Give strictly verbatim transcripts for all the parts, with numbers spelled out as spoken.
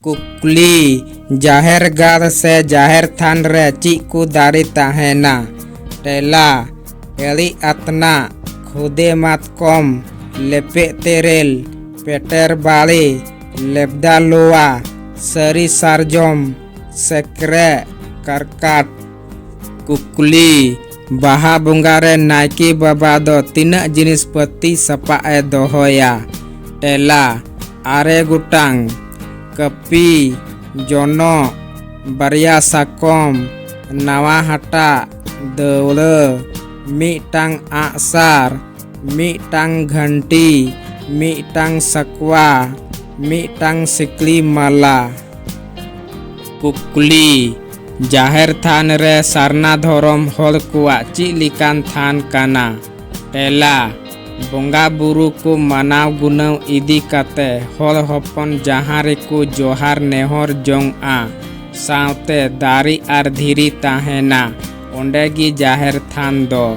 ᱠᱩᱠᱞᱤ, ᱡᱟᱦᱮᱨ ᱜᱟᱲ ᱥᱮ ᱡᱟᱦᱮᱨ ᱛᱷᱟᱱ ᱨᱮ ᱪᱮᱫ ᱠᱚ ᱫᱟᱨᱮ ᱛᱟᱦᱮᱱᱟ? ᱛᱮᱞᱟ, ᱮᱲᱤ ᱟᱛᱱᱟᱜ, ᱠᱷᱩᱫᱮ ᱢᱟᱛᱠᱚᱢ, ᱞᱮᱯᱮᱜ ᱛᱮᱨᱮᱞ, ᱯᱮᱴᱮᱨ ᱵᱟᱲᱮ, ᱞᱮᱵᱫᱟ ᱞᱚᱣᱟ, ᱥᱟᱹᱨᱤ ᱥᱟᱨᱡᱚᱢ, ᱥᱮᱠᱨᱮ, ᱠᱟᱨᱠᱟᱴ᱾ ᱠᱩᱠᱞᱤ, ᱵᱟᱦᱟ ᱵᱚᱸᱜᱟ ᱨᱮ ᱱᱟᱭᱠᱮ ᱵᱟᱵᱟ ᱫᱚ ᱛᱤᱱᱟᱹᱜ ᱡᱤᱱᱤᱥ ᱯᱟᱹᱛᱤ ᱥᱟᱯᱟᱵ ᱮ ᱫᱚᱦᱚᱭᱟ? ᱛᱮᱞᱟ, ᱟᱨᱮ ᱜᱚᱴᱟᱝ, ᱠᱟᱹᱯᱤ, ᱡᱚᱱᱚᱜ, ᱵᱟᱨᱭᱟ ᱥᱟᱠᱚᱢ, ᱱᱟᱣᱟ ᱦᱟᱴᱟᱜ, ᱫᱟᱹᱣᱲᱟᱹ, ᱢᱤᱫᱴᱟᱝ ᱟᱜᱼᱥᱟᱨ, ᱢᱤᱫᱴᱟᱝ ᱜᱷᱟᱱᱴᱤ, ᱢᱤᱫᱴᱟᱝ ᱥᱟᱠᱣᱟ, ᱢᱤᱫᱴᱟᱝ ᱥᱤᱠᱲᱤ ᱢᱟᱞᱟ᱾ ᱠᱩᱠᱞᱤ, ᱡᱟᱦᱮᱨ ᱛᱷᱟᱱ ᱨᱮ ᱥᱟᱨᱱᱟ ᱫᱷᱚᱨᱚᱢ ᱦᱚᱲ ᱠᱚᱣᱟᱜ ᱪᱮᱫ ᱞᱮᱠᱟᱱ ᱛᱷᱟᱱ ᱠᱟᱱᱟ? ᱛᱮᱞᱟ, ᱵᱚᱸᱜᱟ ᱵᱩᱨᱩ ᱠᱚ ᱢᱟᱱᱟᱣ ᱜᱩᱱᱟᱹᱣ ᱤᱫᱤ ᱠᱟᱛᱮ ᱦᱚᱲ ᱦᱚᱯᱚᱱ ᱡᱟᱦᱟᱸ ᱨᱮᱠᱚ ᱡᱚᱦᱟᱨ ᱱᱮᱦᱚᱨ ᱡᱚᱝᱼᱟ, ᱥᱟᱶᱛᱮ ᱫᱟᱨᱮ ᱟᱨ ᱫᱷᱤᱨᱤ ᱛᱟᱦᱮᱱᱟ, ᱚᱸᱰᱮ ᱜᱮ ᱡᱟᱦᱮᱨ ᱛᱷᱟᱱ ᱫᱚ᱾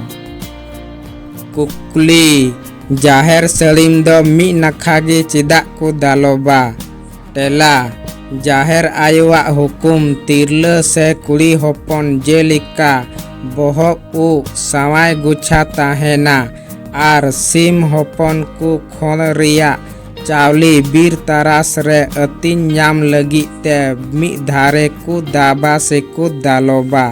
ᱠᱩᱠᱞᱤ, ᱡᱟᱦᱮᱨ ᱥᱟᱹᱲᱤᱢ ᱫᱚ ᱢᱤᱫ ᱱᱟᱠᱷᱟ ᱜᱮ ᱪᱮᱫᱟᱜ ᱠᱚ ᱫᱟᱞᱚᱵᱟ? ᱛᱮᱞᱟ, ᱡᱟᱦᱮᱨ ᱟᱭᱳᱣᱟᱜ ᱦᱩᱠᱩᱢ, ᱛᱤᱨᱞᱟᱹ ᱥᱮ ᱠᱩᱲᱤ ᱦᱚᱯᱚᱱ ᱡᱮᱞᱮᱠᱟ ᱵᱚᱦᱚᱜ, ᱩᱵ, ᱥᱟᱶᱟᱭ ᱜᱩᱪᱷᱟ ᱛᱟᱦᱮᱱᱟ ᱟᱨ ᱥᱤᱢ ᱦᱚᱯᱚᱱ ᱠᱚ ᱠᱷᱚᱸᱰ ᱨᱮᱭᱟᱜ ᱪᱟᱣᱞᱮ ᱵᱤᱨ ᱛᱟᱨᱟᱥ ᱨᱮ ᱟᱹᱛᱤᱧ ᱧᱟᱢ ᱞᱟᱹᱜᱤᱫ ᱛᱮ ᱢᱤᱫ ᱫᱷᱟᱨᱮ ᱠᱚ ᱫᱟᱵᱟ ᱥᱮᱠᱚ ᱫᱟᱞᱚᱵᱟ᱾